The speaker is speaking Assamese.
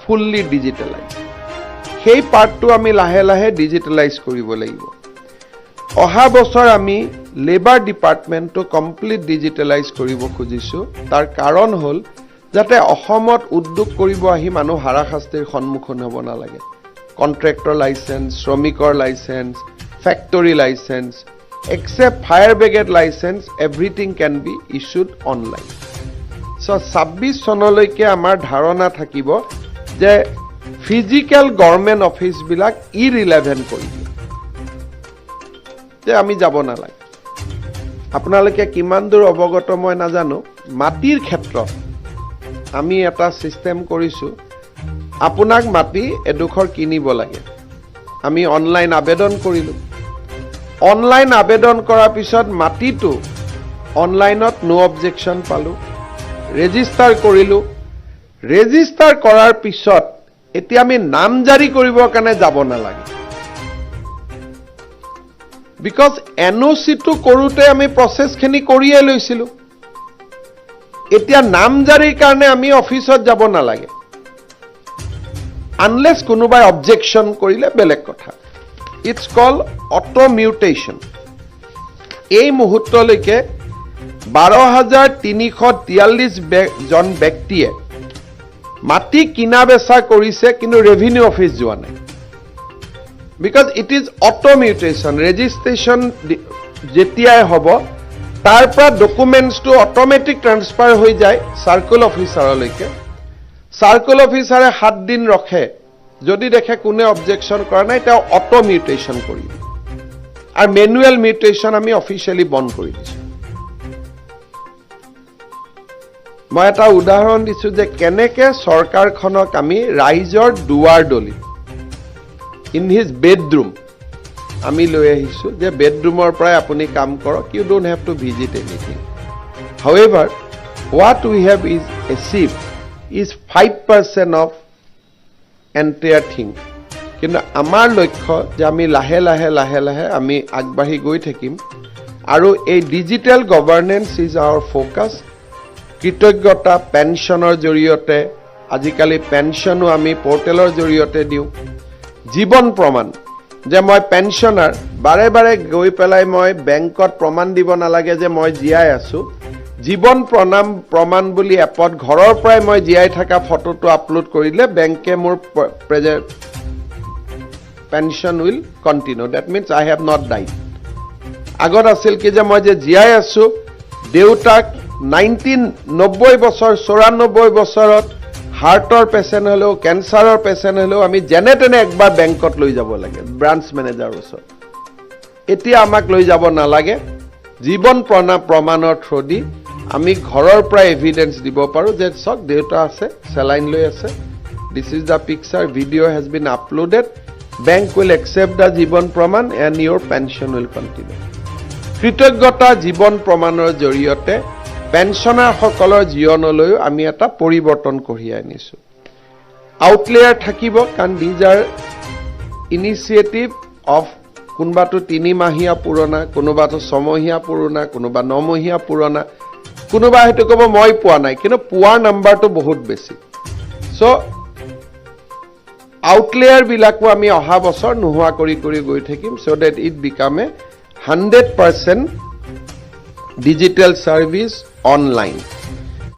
fully digitalise. সেই পাৰ্টটো আমি লাহে লাহে ডিজিটেলাইজ কৰিব লাগিব। অহা বছৰ আমি লেবাৰ ডিপাৰ্টমেণ্টটো কমপ্লিট ডিজিটেলাইজ কৰিব খুজিছোঁ। তাৰ কাৰণ হ'ল যাতে অসমত উদ্যোগ কৰিব আহি মানুহ হাৰাশাস্তিৰ সন্মুখীন হ'ব নালাগে। কণ্ট্ৰেক্টৰ লাইচেঞ্চ, শ্ৰমিকৰ licence, factory licence, except fire brigade licence, everything can be issued online. So 26 চনলৈকে আমাৰ ধাৰণা থাকিব যে ফিজিকেল গভৰ্ণমেণ্ট অফিচবিলাক ইৰিলেভেণ্ট কৰি দিয়ে যে আমি যাব নালাগে। আপোনালোকে কিমান দূৰ অৱগত মই নাজানো, মাটিৰ ক্ষেত্ৰত আমি এটা ছিষ্টেম কৰিছোঁ। আপোনাক মাটি এডোখৰ কিনিব লাগে, আমি অনলাইন আবেদন কৰিলোঁ। অনলাইন আবেদন কৰাৰ পিছত মাটিটো অনলাইনত ন' অবজেকশ্যন পালোঁ, ৰেজিষ্টাৰ কৰিলোঁ। ৰেজিষ্টাৰ কৰাৰ পিছত এতিয়া আমি নামজাৰি কৰিবৰ কাৰণে যাব নালাগে, because N অ' চিটো কৰোঁতে আমি প্ৰচেছখিনি কৰিয়ে লৈছিলোঁ। এতিয়া নামজাৰিৰ কাৰণে আমি অফিচত যাব নালাগে, আনলেছ কোনোবাই অবজেকশ্যন কৰিলে বেলেগ কথা। It's called auto mutation. এই মুহূৰ্তলৈকে 12,343 জন ব্যক্তিয়ে মাটি কিনা বেচা কৰিছে, কিন্তু ৰেভিনিউ অফিচ যোৱা নাই, because it is auto mutation. Registration যেতিয়াই হ'ব, তাৰ পৰা ডকুমেণ্টছটো অট'মেটিক ট্ৰান্সফাৰ হৈ যায় চাৰ্কল অফিচাৰলৈকে। চাৰ্কল অফিচাৰে 7 দিন ৰখে। যদি দেখে কোনে অবজেকশ্যন কৰা নাই, তেওঁ অট' মিউটেশ্যন কৰি দিয়ে। আৰু মেনুৱেল মিউটেশ্যন আমি অফিচিয়েলি বন্ধ কৰি দিছোঁ। মই এটা উদাহৰণ দিছোঁ যে কেনেকে চৰকাৰখনক আমি ৰাইজৰ দুৱাৰ দলিত, ইন his bedroom আমি লৈ আহিছোঁ যে বেডৰুমৰ পৰাই আপুনি কাম কৰক, you don't have to visit anything. However, what we have is achieve is 5% of entire thing. কিন্তু আমাৰ লক্ষ্য যে আমি লাহে লাহে লাহে লাহে আমি আগবাঢ়ি গৈ থাকিম আৰু এই digital governance is our focus. কৃতজ্ঞতা পেঞ্চনৰ জৰিয়তে, আজিকালি পেঞ্চনো আমি পৰ্টেলৰ জৰিয়তে দিওঁ। জীৱন প্ৰমাণ যে মই পেঞ্চনাৰ, বাৰে বাৰে গৈ পেলাই মই বেংকত প্ৰমাণ দিব নালাগে যে মই জীয়াই আছোঁ। জীৱন প্ৰমাণ বুলি এপত ঘৰৰ পৰাই মই জীয়াই থকা ফটোটো আপলোড কৰিলে বেংকে মোৰ pension will continue. That means I have not died. আগত আছিল কি যে মই যে জীয়াই আছোঁ, দেউতাক 90 বছৰ, 94 বছৰত হাৰ্টৰ পেচেণ্ট হ'লেও, কেঞ্চাৰৰ পেচেণ্ট হ'লেও আমি যেনে তেনে একবাৰ বেংকত লৈ যাব লাগে ব্ৰাঞ্চ মেনেজাৰৰ ওচৰত। এতিয়া আমাক লৈ যাব নালাগে। জীৱন প্ৰমাণৰ থ্ৰুদি আমি ঘৰৰ পৰা এভিডেঞ্চ দিব পাৰোঁ যে চাওক, দেউতা আছে, চেলাইন লৈ আছে, this is the picture, video has been uploaded. Bank will accept the জীৱন প্ৰমাণ and your pension will continue. কৃতজ্ঞতা জীৱন প্ৰমাণৰ জৰিয়তে পেঞ্চনাৰসকলৰ জীৱনলৈও আমি এটা পৰিৱৰ্তন কঢ়িয়াই আনিছোঁ। আউটলেয়াৰ থাকিব, কাৰণ these are initiative of কোনোবাটো 3 মাহীয়া পুৰণা, কোনোবাটো 6 মহীয়া পুৰণা, কোনোবা 9 মহীয়া পুৰণা, কোনোবা হয়তো ক'ব মই পোৱা নাই, কিন্তু পোৱাৰ নাম্বাৰটো বহুত বেছি। চ' আউটলেয়াৰবিলাকো আমি অহা বছৰ নোহোৱা কৰি কৰি গৈ থাকিম, so that it become a 100% digital service online.